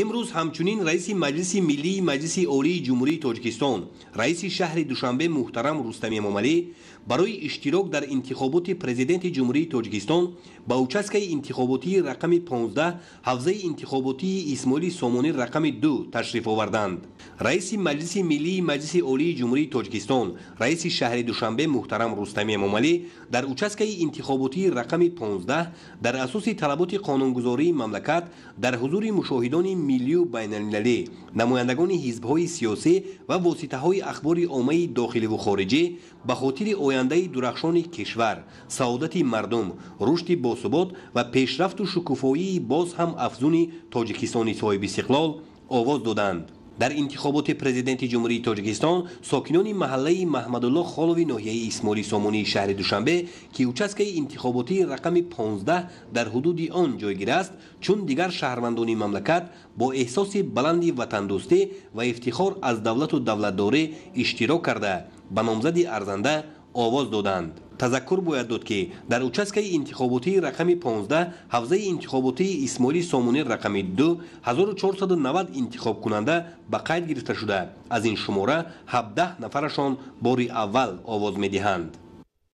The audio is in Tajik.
Имрӯз ҳамчунин раиси Маҷлиси Миллии Маҷлиси Олии Ҷумҳурии Тоҷикистон, раиси шаҳри Душанбе муҳтарам Рустами Эмомалӣ барои иштирок дар интихоботи Президенти Ҷумҳурии Тоҷикистон ба участкаи интихоботии рақами 15 ҳавзаи интихоботии Исмоили Сомонӣ рақами 2 ташриф оварданд. Раиси Маҷлиси Миллии Маҷлиси Олии Ҷумҳурии Тоҷикистон, раиси шаҳри Душанбе муҳтарам Рустами Эмомалӣ дар участкаи интихоботии рақами 15 дар асоси талаботи қонунгузории мамлакат дар ҳузури мушоҳидони миллию байналмилалӣ, намояндагони ҳизбҳои сиёсӣ ва воситаҳои ахбори оммаи дохиливу хориҷӣ ба хотири ояндаи дурахшони кишвар, саодати мардум, рушди босубот ва пешрафту шукуфоии боз ҳам афзуни Тоҷикистони соҳибистиқлол овоз доданд. Дар интихоботи Президенти Ҷумҳурии Тоҷикистон сокинони маҳаллаи Маҳмадулло Холови ноҳияи Исмоили Сомонии шаҳри Душанбе, ки участкаи интихоботии рақами 15 дар ҳудуди он ҷойгир аст, чун дигар шаҳрвандони мамлакат бо эҳсоси баланди ватандӯстӣ ва ифтихор аз давлату давлатдорӣ иштирок карда, ба номзади арзанда овоз доданд. Тазаккур бояд дод, ки дар участкаи интихоботии рақами 15 ҳавзаи интихоботии Исмоили Сомонӣ рақами 2 1490 интихобкунанда ба қайд гирифта шуда, аз ин шумора 17 нафарашон бори аввал овоз медиҳанд.